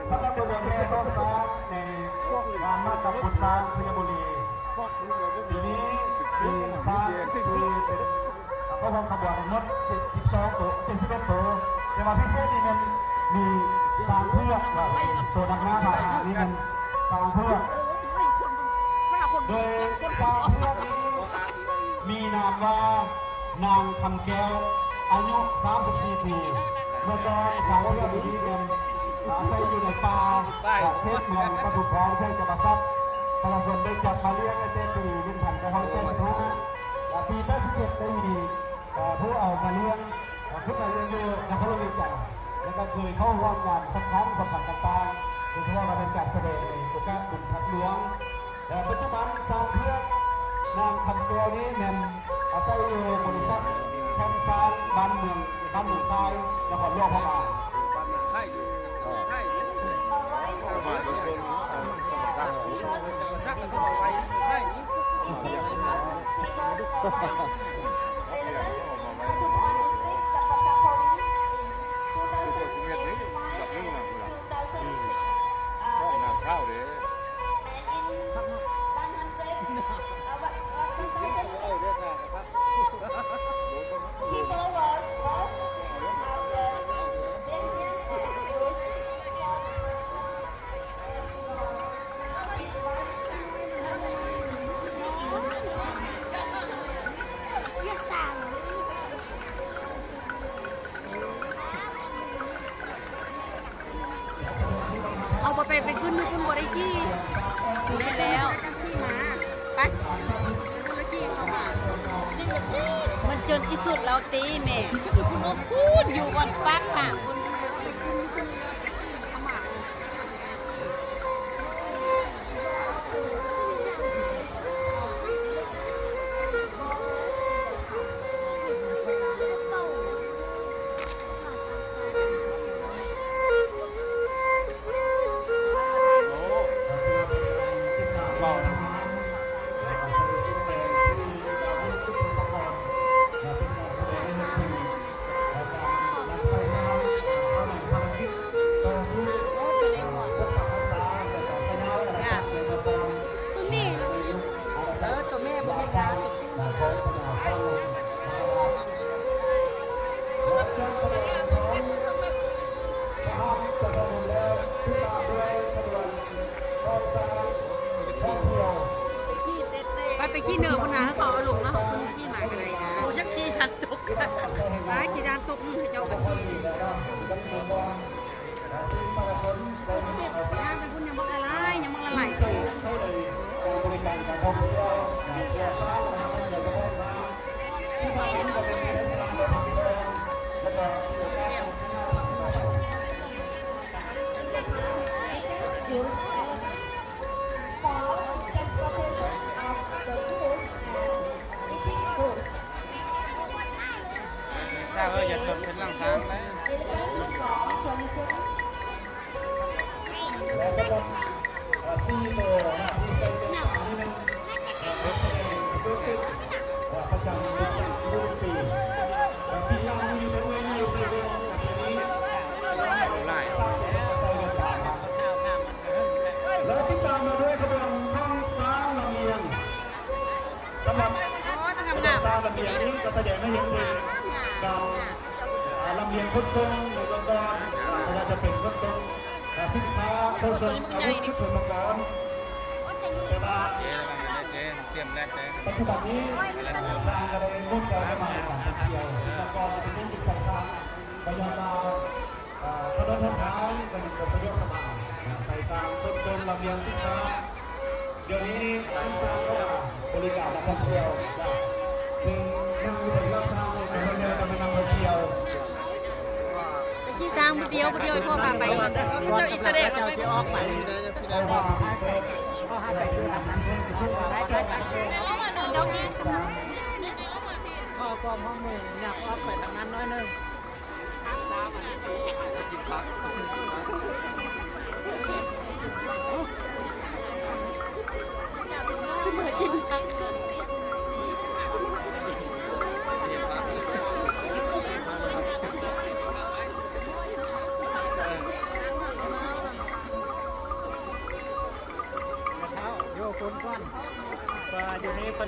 ສຳລັບຂະບວນແຫ່ທ້ອງຊ້າງໃນງານມາດຕຳບຸນຊ້າງໄຊຍະບູລີ ປີນີ້ມີຊ້າງທີ່ເປັນ ເຂົ້າຮ່ວມຂະບວນທັງໝົດເຈັດສິບສອງໂຕ ເຈັດສິບເອັດໂຕ ແຕ່ວ່າພິເສດນີ້ແມ່ນມີຊ້າງເຜືອກ ວ່າໂຕນຳໜ້າພາຫານີ້ແມ່ນຊ້າງເຜືອກ ໂດຍຊ້າງເຜືອກນີ້ມີນາມວ່າ ນາງຄຳແກ້ວ ອາຍຸສາມສິບສີ່ປີ. ເມື່ອກ່ອນຊ້າງເຜືອກນີ້ແມ່ນອາໄສຢູ່ໃນປ່າ ເຂດເມືອງປະທຸມພອນ ແຂວງຈຳປາສັກ. ປະຊາຊົນໄດ້ຈັບມາລ້ຽງຕັ້ງແຕ່ປີໜຶ່ງພັນເກົ້າຮ້ອຍແປດສິບຫ້າ ແລະ ປີແປດສິບເຈັດໄດ້ມີ ເອີ ຜູ້ເອົາມາລ້ຽງ ເອົາຂຶ້ນມາລ້ຽງຢູ່ນະຄອນຫຼວງວຽງຈັນ ແລະ ກໍເຄີຍເຂົ້າຮ່ວມງານສຳຄັນ, ສຳຄັນຕ່າງໆ ໂດຍສະເພາະວ່າເປັນການສະແດງໃນໂອກາດບຸນທາດຫຼວງ. ແລະ ປັດຈຸບັນຊ້າງເຜືອກນາງຄຳແກ້ວນີ້ແມ່ນອາໄສຢູ່ບໍລິສັດແຄມຊ້າງບ້ານເມືອງ ບ້ານເມືອງໃຕ້ ນະຄອນຫຼວງພະບາງ. ເອົາບໍ່ໄປ ໄປຂຶ້ນຢູ່ພຸ້ນບໍ່ໄດ້ຂີ່. ແມ່ນແລ້ວ ຂີ່ມ້າ ໄປ ໄປພຸ້ນລະຂີ່ເຂົ້າມາ. ມັນຈົນອີ່ສຸດແລ້ວຕິແມ່ ຢູ່ພຸ້ນ ຢູ່ບ່ອນປາກທາງພຸ້ນ. ໂຕແມ່ເນາະ ເອີ ໂຕແມ່ບໍ່ມີຂາ. ໄປ ໄປຂີ່ເນີພຸ້ນນະ ໃຫ້ເຂົາເອົາລົງເນາະ ເຮົາຂຶ້ນຂີ່ມ້າກໍໄດ້ນະ. ໂອ້ ຢາກຂີ່ຢ້ານຕົກ ໄປ ຂີ່ຢ້ານຕົກ ເຂົາເຈົ້າກໍຂີ່. ຍ່າງໄປພຸ້ນ ຍັງບັກຫຼາຍໆ ຍັງບັກຫຼາຍໆ. ແລ້ວຕິດຕາມມາດ້ວຍຂະບວນຂອງຊ້າງລຳລຽງ. ສຳລັບ ໂອ້ຍ ງາມໆ ຊ້າງລຳລຽງນີ້ກໍສະແດງໃຫ້ເຫັນເຖິງການ ອ່າ ລຳລຽງຂົນສົ່ງໃນເບື້ອງຕົ້ນ ບໍ່ວ່າຈະເປັນຂົນສົ່ງ ອ່າ ສິນຄ້າ, ຂົນສົ່ງອາວຸດ, ຍຸດໂທປະກອນ. ແຕ່ວ່າປັດຈຸບັນນີ້ ຊ້າງກໍໄດ້ໝູນຊ້ອງມາການທ່ອງທ່ຽວ. ແຕ່ກ່ອນຈະເປັນເລື່ອງກິນໃສ່ຊ້າງ ກໍຍ້ອນວ່າ ອ່າ ຖະໜົນຫົນທາງກໍຍັງບໍ່ສະດວກສະບາຍ, ໃຊ້ຊ້າງຂົນສົ່ງລຳລຽງສິນຄ້າ. ດຽວນີ້ທາງຊ້າງກໍບໍລິການນັກທ່ອງທ່ຽວ, ເຊິ່ງນັ່ງຢູ່ເທິງຫຼັງຊ້າງນີ້ ກໍແມ່ນນັກທ່ອງທ່ຽວ. ໄປຂີ່ຊ້າງຜູ້ດຽວ, ຜູ້ດຽວໃຫ້ພໍ່ພາໄປ. ກ່ອນກຳລັງເຈົ້າຊິອອກໄປ. ພໍ່ພ້ອມພໍ່ແມ່ຍັບອອກໄປທາງນັ້ນໜ້ອຍໜຶ່ງ. ຊິມາກິນຜັກ.